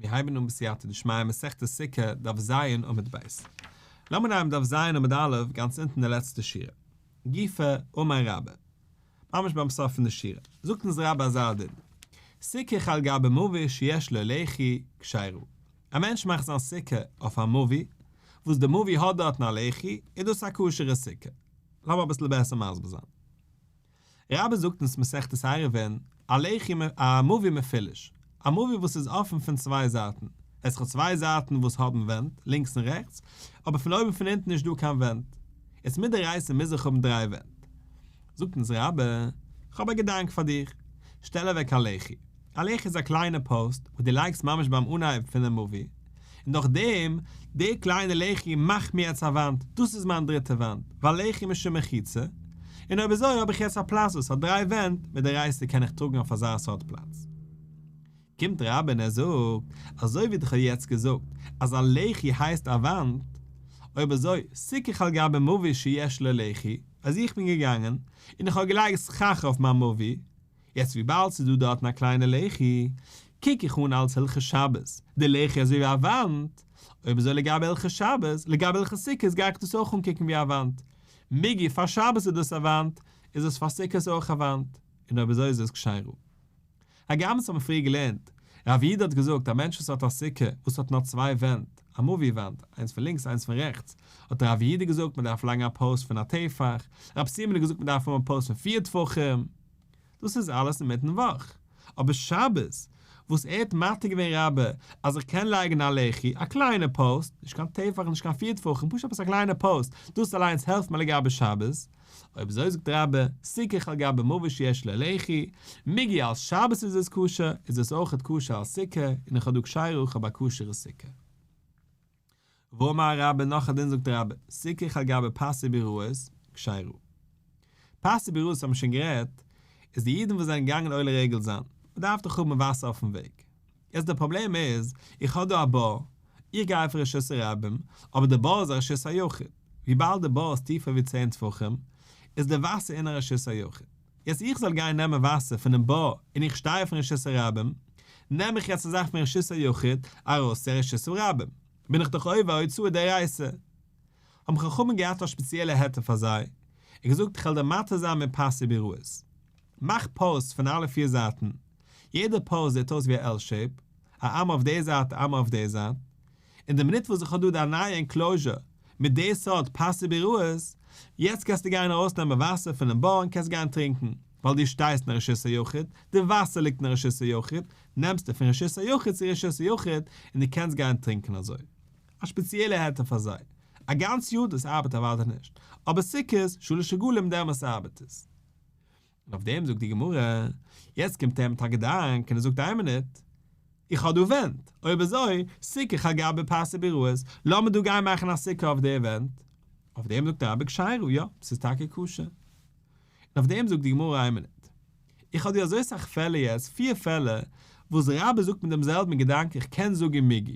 מיר הייבן אן בסייעתא דשמיא מסכת סוכה דף ז עמוד ב'. לאמיר נעמען דף ז עמוד א' גאנץ אונטן די לעצטע שורה. גופא אמר רבה. ממש ביים סוף פון די שורה. זאגט אונז רבה אזא דין. סוכך על גבי מבוי שיש לו לחי כשרה. א מענטש מאכט זיין סוכה אויף א מבוי, וואס די מבוי האט דארטן א לחי, איז דאס א כשר'ע סוכה. לאמיר אביסל בעסער מסביר זיין. רבה זאגט אונז מסכת עירובין, א לחי א מבוי מפולש, א מבוי וואס איז אפן פון צוויי זייטן, עס האט צוויי זייטן וואס האבן ווענט, לינקס און רעכטס, אבער פון אויבן פון אונטן נישט דא קיין ווענט. יעצט מדאורייתא מוז איך האבן דריי ווענט. זאגט אונז רבה, איך האב א געדאנק פאר דיך, שטעל אוועק א לחי. א לחי איז א קליינע פאוסט וואס דו לייגסט ממש ביים אנהייב פונעם מבוי, און דורך דעם, די קליינע לחי מאכט מיר יעצט א וואנט, דאס איז מיין דריטע וואנט, ווייל לחי משום מחיצה, און אויב אזוי האב איך יעצט א פלאץ וואס האט דריי ווענט, מדאורייתא קען איך טראגן אויף אזא סארט פלאץ. קומט רבה און ער זאגט, אזוי ווי איך האב יעצט געזאגט אז א לחי הייסט א וואנט, אויב אזוי, סוכך על גבי מבוי שיש לו לחי, אז איך בין געגאנגען און איך האב געלייגט סכך אויף מיין מבוי, יעצט וויבאלד ס'איז דא דארטן א קליינע לחי, קוק איך אן אלס הלכות שבת, די לחי אזוי ווי א וואנט, אויב אזוי לגבי הלכות שבת, לגבי הלכות סוכות גיי איך דאס אויך אנקוקן ווי א וואנט, מיגו פאר שבת איז דאס א וואנט, איז עס פאר סוכות אויך א וואנט, און אויב אזוי איז עס כשרה. הגם עס האט מען פריער געלערנט, רב יהודה האט געזאגט א מענטש וואס האט א סוכה וואס האט נאר צוויי ווענט, א מבוי וואנט, איינס פון לינקס איינס פון רעכטס, האט רב יהודה געזאגט מען דארף לייגן א פאוסט פון א טפח, רב סימון האט געזאגט מען דארף האבן א פאוסט פון פיר טפחים. דאס איז אלעס אינמיטן וואך. אבער שבת, וואס ער האט מתיר געווען רבה אז איך קען לייגן א לחי, א קליינע פאוסט, נישט קיין טפח נישט קיין פיר טפחים, פשוט עפעס א קליינע פאוסט, דאס אליינס העלפט מיר לגבי שבת. אויב אזוי זאגט רבה, סוכך על גבי מבוי שיש לו לחי, מיגו אלס שבת איז עס כשר, איז עס אויכעט כשר אלס סוכה, און איך האב דא כשרה איך האב א כשר'ע סוכה. ואמר רבה נאך א דין זאגט רבה, סוכך על גבי פסי ביראות, כשרה. פסי ביראות האבן מיר שוין גערעדט, איז די אידן וואס זענען געגאנגען עולה רגל זיין, מען דארף דאך האבן וואסער אויפן וועג. יעצט די פראבלעם איז, איך האב דא א בור, איך גיי אויף רשות הרבים, אבער די בור איז א רשות היחיד, וויבאלד די בור איז טיפער ווי צען טפחים, איז די וואסער אין א רשות היחיד. יעצט איך זאל גיין נעמען וואסער פונעם בור און איך שטיי אויפן רשות הרבים, נעם איך יעצט א זאך פון רשות היחיד ארויס צו רשות הרבים, בין איך דאך עובר הוצאה דאורייתא. האבן חכמים געהאט א שפעציעלע היתר פאר זיי, און געזאגט איך וועל דיר מתיר זיין מיט פסי ביראות. מאך פאוסטס פון אלע פיר זייטן, יעדע פאוסט זעט אויס ווי א L shape, א אמה אויף די זייט א אמה אויף די זייט, און די מינוט וואס איך האב דא די נייע enclosure מיט די סארט פסי ביראות, יעצט קענסטו גיין ארויסנעמען וואסער פונעם בור און קענסט גיין טרינקן, ווייל דו שטייסט אין רשות היחיד, די וואסער ליגט אין רשות היחיד, נעמסטו פון רשות היחיד צו רשות היחיד און דו קענסט גיין טרינקן אזוי. א שפעציעלע היתר פאר זיי. א גאנץ יאר דאס ארבעט אוודאי נישט, אבער סוכות, שלש רגלים דעמאלס ארבעט עס. און אויף דעם זאגט די גמרא, יעצט קומט ער מיט א געדאנק און ער זאגט איין מינוט, איך האב דא ווענט, אויב אזוי, סוכך על גבי פסי ביראות, לאמיר דא גיין מאכן א סוכה אויף די ווענט. אויף דעם זאגט רבה כשרה, יא, ס'איז טאקע כשר. און אויף דעם זאגט די גמרא איין מינוט, איך האב דיר אזוי סאך פעלער יעצט, פיר פעלער, וואס רבה זאגט מיט דעם זעלבן געדאנק איך קען זאגן מיגו.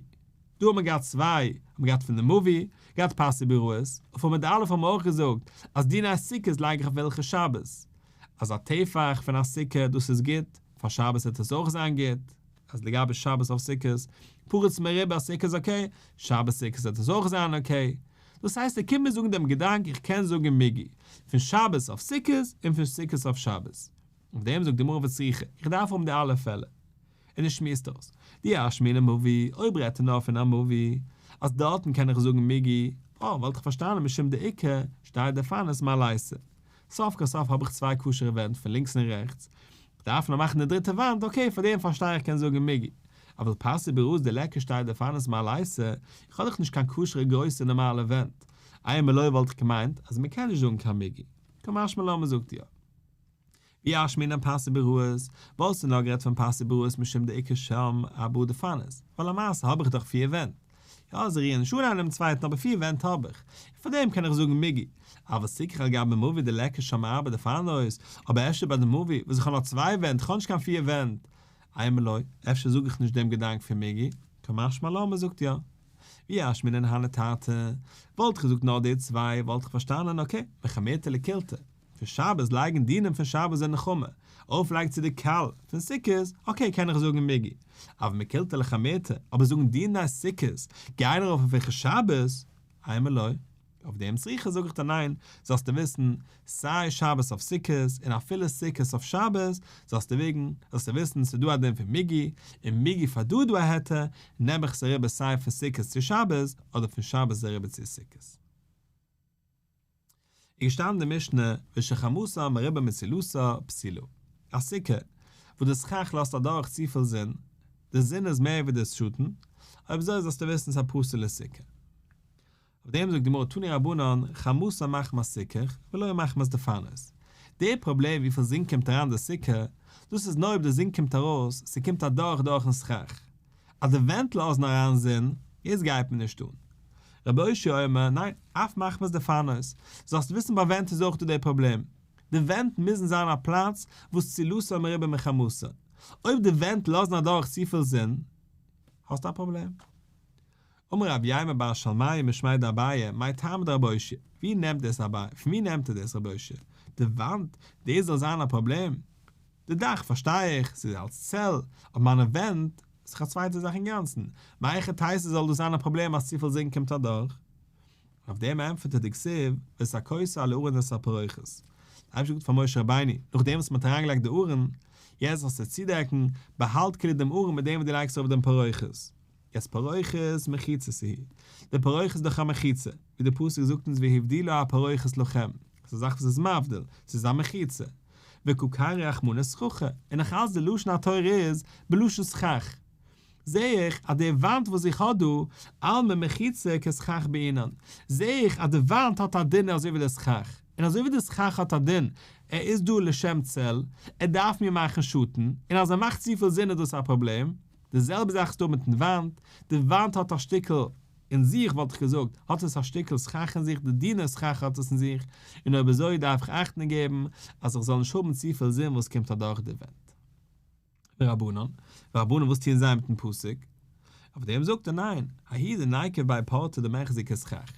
דא האט מען געהאט צוויי, האט מען געהאט פון די מבוי, געהאט פסי ביראות, אויף עמוד א' האבן מיר אויך געזאגט אז דיני סוכות לייג איך אויף וועלכע שבת, אז א טפח פון א סוכה דאס איז גוט, פאר שבת וועט עס אויך זיין גוט, אז לגבי שבת אויף סוכות, פרוץ מרובה סוכה איז okay, שבת סוכות וועט עס אויך זיין okay. דאס הייסט ער קומט מיר זאגן דעם געדאנק איך קען זאגן מיגו, פון שבת אויף סוכות און פון סוכות אויף שבת. אויף דעם זאגט די גמרא וצריכא, איך דארף האבן די אלע פעלער. און ער שמועסט אויס, דאי אשמעינן מבוי, אויב רעדט ער נאר פון א מבוי, אז דארטן קען איך זאגן מיגו, אה, וואלט איך פארשטאנען משום דאיכא שתי דפנות מעלייתא. סוף כל סוף האב איך צוויי כשר'ע ווענט פון לינקס און רעכטס, איך דארף נאר מאכן די דריטע וואנט, okay, פאר דעם פארשטיי איך קען זאגן מיגו. אבל פסי ביראות דליכא שתי דפנות מעלייתא, איך האב דאך נישט קיין כשר'ע גרויסע נארמאלע ווענט. אימא לא וואלט איך געמיינט אז מען קען נישט זאגן קיין מיגו. קא משמע לן מ'זאגט יא. ואי אשמעינן פסי ביראות, וואלסטו נאר גערעדט פון פסי ביראות משום דאיכא שם ארבעה דפנות, ווייל למעשה האב איך דאך פיר ווענט. יא, זיי רירן נישט אן איינעם צווייטן אבער פיר ווענט האב איך, און פאר דעם קען איך זאגן מיגו. אבל סוכך על גבי מבוי דליכא שם ארבע דפנות, אבער אפשר ביי די מבוי וואס איך האב נאר צוויי ווענט, איך האב נישט קיין פיר ווענט. אימא לא, אפשר זאג איך נישט דעם געדאנק פון מיגו, קא משמע לן מ'זאגט יא. ואי אשמעינן הני תרתי, וואלט איך געזאגט נאר די צוויי וואלט איך פארשטאנען okay, מחמירתא לקולתא. פון שבת לייגן דינים פון שבת זענען חמור, ארויפלייגן צו די קל פון סוכות, okay קען איך זאגן מיגו, אבל מקילתא לחמירתא, אבער זאגן דיני סוכות גייען ארויף אויף הלכות שבת, אימא לא. אויף דעם צריכא זאג איך דיר ניין, זאלסטו וויסן, סיי שבת אויף סוכות און אפילו סוכות אויף שבת, זאלסטו וויגן, זאלסטו וויסן ס'איז דא א דין פון מיגו, און מיגו פאר דא דא א היתר, נעם איך עס אריבער סיי פון סוכות צו שבת, אדער פון שבת אריבער צו סוכות. איז געשטאנען די משנה ושחמתה מרובה מצילתה פסולה, א סוכה וואס די סכך לאזט אדורך צופיל זון, די זון איז מער ווי די שאטן, אויב אזוי זאלסטו וויסן ס'איז א פסול'ע סוכה. אויף דעם זאגט די גמרא תנו רבנן חמתה מחמת סיכוך ולא מחמת דפנות, די פראבלעם וויפיל זון קומט אריין די סוכה, דאס איז נאר אויב די זון קומט ארויס, ס'קומט אדורך דורכן סכך, אז די ווענט לאזן אריין זון, דאס גייט מיר נישט אן. רבי אושעיא אומר, ניין, אף מחמת דפנות, זאלסט וויסן ביי ווענט איז אויך דא די פראבלעם, די ווענט מוזן זיין א פלאץ וואס צילתה מרובה מחמתה, אויב די ווענט לאזן אדורך צופיל זון, האסטו א פראבלעם. אמר רב יימר בר שלמיא משמיה דאביי, מאי טעמא דרבי אושעיא, ווי נעמט דאס אביי, פון ווי נעמט ער דאס רבי אושעיא, די וואנט, דאס זאל זיין א פראבלעם? די דאך פארשטיי איך, ס'איז אלס צל, אבער מיינע ווענט, איז דאך א צווייטע זאך אינגאנצן, מהיכי תיתי זאל דאס זיין א פראבלעם אז צופיל זון קומט אדורך? אויף דעם ענטפערט ער דכתיב וסכות על הארון את הפרוכת, דער אייבערשטער זאגט פאר משה רבינו, נאכדעם וואס מען האט אריינגעלייגט די ארון, יעצט זאלסטו צודעקן, באהאלט כאילו דעם ארון מיט דעם וואס דו לייגסט ארויף דעם פרוכת. יעצט פרוכת מחיצה היא, די פרוכת איז דאך א מחיצה, ווי די פסוק זאגט אונז והבדילה הפרוכת לכם, ס'איז א זאך וואס איז מבדיל, ס'איז א מחיצה. וקא קרי רחמנא סככה, און נאך אלץ די לשון התורה איז בלשון סכך. זעה איך אז די וואנט וואס איך האב דא, אלמא מחיצה כסכך בעינן, זעה איך אז די וואנט האט א דין אזוי ווי די סכך, און אזוי ווי די סכך האט א דין, ער איז דא לשם צל, ער דארף מיר מאכן שאטן, און אז ער מאכט צופיל זון איז דאס א פראבלעם, די זעלבע זאך איז דא מיטן וואנט, די וואנט האט א שטיקל אין זיך וואלט איך געזאגט האט עס א שטיקל סכך אין זיך, די דינע סכך האט עס אין זיך, און אויב אזוי דארף איך אכטונג געבן אז איך זאל נישט האבן צופיל זון וואס קומט אדורך די ווענט. ורבנן, ורבנן וואס טוען זיי מיטן פסוק? אויף דעם זאגט ער ניין, ההוא דניקף ביה פורתא דמיחזי כסכך.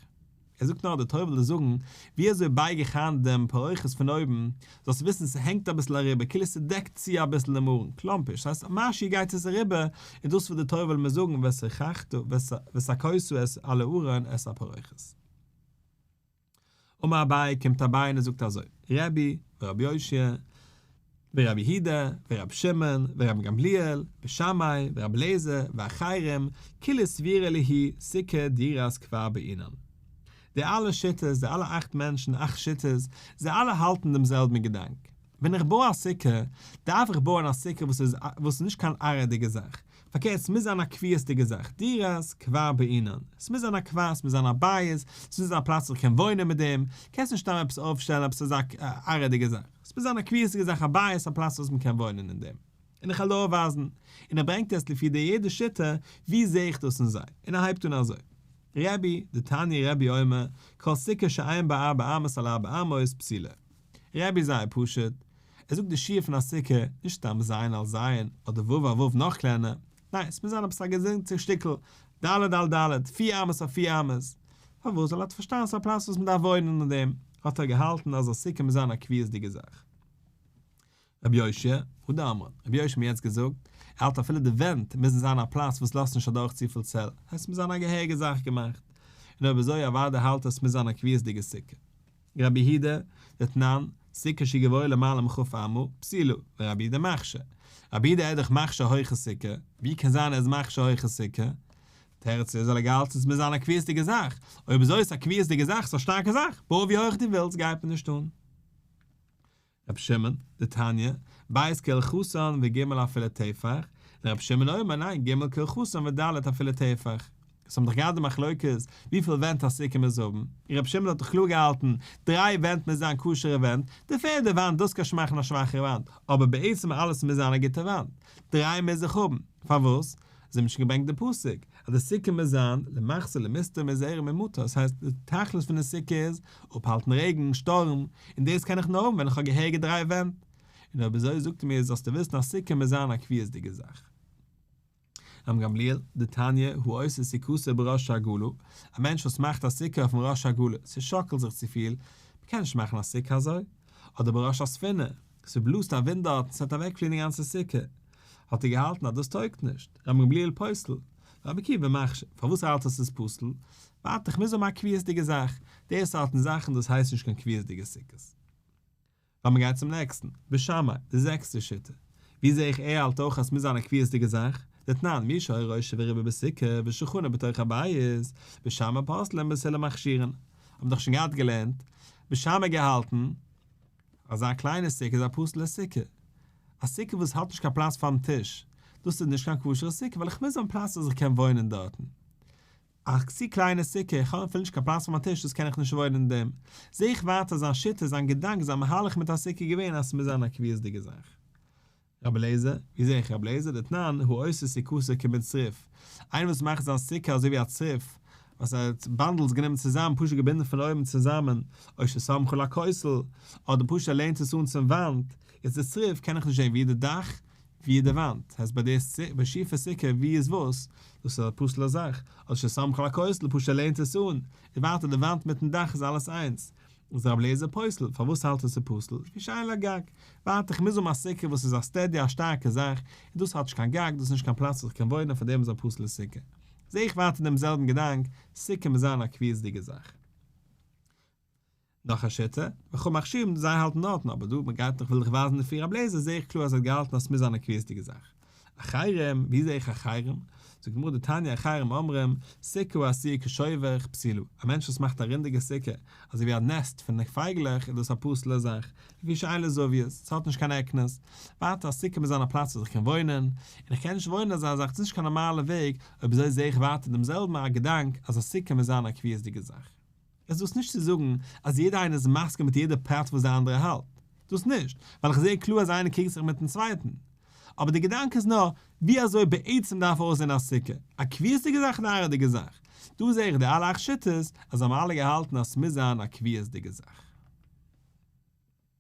ער זאגט נאר די תורה וויל דיר זאגן ווי אזוי בייג איך איין דעם פרוכת פון אויבן, זאלסט וויסן ס'הענגט אביסל אריבער, כאילו ס'דעקט צו אביסל דעם ארון, קלאמפיש, ס'הייסט משהו גייט עס אריבער, און דאס וואס די תורה וויל מיר זאגן וסככת וסכות את על הארון את הפרוכת. אמר אביי, קומט אביי און ער זאגט אזוי, רבי ורבי אושעיא ורבי יהודה ורבי שמעון ורבן גמליאל ושמאי ורבי אליעזר ואחרים כולהו סבירא להו סוכה דירת קבע בעינן. די אלע שיטות, די אלע אכט מענטשן, אכט שיטות, זיי אלע האלטן דעם זעלבן געדאנק. ווען איך בוי א סוכה, דארף איך בויען א סוכה וואס איז וואס איז נישט קיין עראי'דיגע זאך. פארקערט, ס'מוז זיין א קביעות'דיגע זאך, דירת קבע בעינן. ס'מוז זיין א קבע, ס'מוז זיין א בית, ס'מוז זיין א פלאץ וואו איך קען וואוינען מיט דעם. קענסט נישט סתם עפעס אויפשטעלן עפעס אזא עראי'דיגע זאך. ס'מוז זיין א קביעות'דיגע זאך, א בית, א פלאץ וואס מ'קען וואוינען אין דעם. און איך וועל דא אויפווייזן, און ער ברענגט עס לפי די יעדע שיטה, ווי זעה איך דאס אין זיי, און ער הייבט אן אזוי, רבי, דתניא רבי אומר, כל סוכה שאין בה ארבע אמות על ארבע אמות פסולה. רבי איז זייער פשוט, ער זאגט די שיעור פון א סוכה, נישט סתם ז' על ז', אדער ו' על ו' נאך קלענער, ניין, ס'מוז זיין עפעס א געזונטע שטיקל, ד' על ד', פיר אמות אויף פיר אמות. פארוואס? ווייל ער האט פארשטאנען ס'איז א פלאץ וואס מ'דארף וואוינען אין דעם, האט ער געהאלטן אז א סוכה מוז זיין א קביעות'דיגע זאך. רבי אושעיא, הא דאמרן, רבי אושעיא האט מיר יעצט געזאגט, ער האלט אפילו די ווענט מוזן זיין א פלאץ וואס לאזט נישט אדורך צופיל צל, הייסט ס'מוז זיין א געהעריגע זאך געמאכט, און אויב אזוי אוודאי האלט ער ס'מוז זיין א קביעות'דיגע סוכה. רבי יהודה, דתנן, סוכה שגבוהה למעלה מכ' אמה, פסולה, ורבי יהודה מכשיר. רבי יהודה איז דאך מכשיר הויכע סוכה, ווי קען זיין ער איז מכשיר הויכע סוכה? תירוץ איז ווייל ער געהאלטן ס'מוז זיין א קביעות'דיגע זאך, אויב אזוי איז עס א קביעות'דיגע זאך, ס'איז א שטארקע זאך, בוי ווי הויך דו ווילסט גייט מיר נישט אן. רבי שמעון, דתניא, ב' כהלכתן וג' אפילו טפח, און רבי שמעון אומר ניין ג' כהלכתן וד' אפילו טפח. עס האבן דאך געהאט די מחלוקת וויפיל ווענט א סוכה מוז האבן, און רבי שמעון האט דאך קלאר געהאלטן דריי ווענט מוז זיין כשר'ע ווענט, די פערדע וואנט דאס קענסט מאכן א שוואכערע וואנט, אבער בעצם אלעס מוז זיין א גוטע וואנט, דריי מוז איך האבן, פארוואס? זיי האבן שוין געברענגט די פסוק אז די סוכה מוז זיין למחסה למסתר מזרם ומטר, עס הייסט די תכלית פון די סוכה איז אפהאלטן רעגן, שטורם, און דאס קען איך נאר האבן ווען איך האב געהעריגע דריי ווענט, און אויב אזוי זאגט ער מיר זאלסטו וויסן אז סוכה מוז זיין א קביעות'דיגע זאך. רבן גמליאל, דתניא, העושה סוכתו בראש העגלה, א מענטש וואס מאכט א סוכה אויפן ראש העגלה, ס'שאקלט זיך צופיל, מ'קען נישט מאכן א סוכה אזוי, אדער בראש הספינה. ס'בלאזט א ווינט דארט און ס'וועט אוועקפליען די גאנצע סוכה, האט ער געהאלטן אז דאס טויגט נישט, רבן גמליאל פוסל, רבי עקיבא מכשיר, פארוואס האלט ער ס'איז פסול? ווארט איך מוז האבן א קביעות'דיגע זאך, די סארטן זאכן דאס הייסט נישט קיין קביעות'דיגע סוכות. לאמיר גיין צום נעקסטן, בית שמאי, די זעקסטע שיטה. ווי זעה איך ער האלט אויך אז ס'מוז זיין א קביעות'דיגע זאך? דתנן, מי שהיה ראשו ורובו בסוכה ושולחנו בתוך הבית, בית שמאי פוסלין בית הלל מכשירין. האבן דאך שוין געהאט געלערנט, בית שמאי געהאלטן, אזא קליינע סוכה איז א פסול'ע סוכה. א סוכה וואס האט נישט קיין פלאץ פארן טיש, דאס איז נישט קיין כשר'ע סוכה ווייל איך מוז האבן פלאץ אז איך קען וואוינען דארטן. א צו קליינע סוכה, איך האב אפילו נישט קיין פלאץ פאר מיין טיש דאס קען איך נישט וואוינען אין דעם. זעה איך ווייטער זיין שיטה, זיין געדאנק, זיין מהלך מיט א סוכה געווען אז ס'מוז זיין א קביעות'דיגע זאך. רבי אליעזר, ווי זעה איך רבי אליעזר? דתנן, העושה סוכתו כמין צריף, איינער וואס מאכט זיין סוכה אזוי ווי א צריף, וואס ער האט bundles גענומען צוזאמען פשוט געבינדן פון אויבן צוזאמען, או שסמכה לכותל, אדער פשוט ער לענט עס אן צום וואנט, איז די צריף קען איך נישט זען ווי די דאך, ווי די וואנט, הייסט ביי די שיפע סוכה ווי איז וואס, דאס איז א פסול'ע זאך, או שסמכה לכותל פשוט ער לענט עס אן, און ווייטער די וואנט מיטן דאך איז אלעס איינס, איז רבי אליעזר פוסל, פארוואס האלט ער ס'איז פסול? לפי שאין לה גג. ווארט איך מוז האבן א סוכה וואס איז א steady א שטארקע זאך, און דאס האט נישט קיין גג, דאס איז נישט קיין פלאץ וואס איך קען וואוינען פאר דעם איז א פסול'ע סוכה. זעה איך ווייטער דעם זעלבן געדאנק, סוכה מוז זיין א קביעות'דיגע זאך. נאך א שיטה, וחכמים מכשירים, זיי האלטן דארטן, אבער דא מ'גייט איך וויל דיך ווייזן די פיר רבי אליעזר זעה איך קלאר אז ער האט געהאלטן אז ס'מוז זיין א קביעות'דיגע זאך. אחרים, ווי זעה איך אחרים? זאגט די גמרא דתניא אחרים אומרים, סוכה העשויה כשובך פסולה, א מענטש וואס מאכט א רונדיגע סוכה, אזוי ווי א nest פון פייגלעך איז דאס א פסול'ע זאך, לפי שאין לה זויות, ס'האט נישט קיין עקנות, ווייטער א סוכה מוז זיין א פלאץ וואס איך קען וואוינען, און איך קען נישט וואוינען אזא זאך, ס'איז נישט קיין נארמאלע וועג, אויב אזוי זעה איך ווייטער דעם זעלבן א געדאנק אז א סוכה מוז זיין א קביעות'דיגע זאך. איז דאס נישט צו זאגן אז יעדער איינער איז מסכים מיט יעדע פרט וואס דער אנדערער האלט, דאס נישט, ווייל איך זעה קלאר אז איינער קריגט זיך מיטן צווייטן. אבער די געדאנק איז נאר, ווי אזוי בעצם דארף אויסזען א סוכה, א קביעות'דיגע זאך אדער א עראי'דיגע זאך. דא זעה איך די אלע אכט שיטות, אז זיי האבן אלע געהאלטן אז ס'מוז זיין א קביעות'דיגע זאך.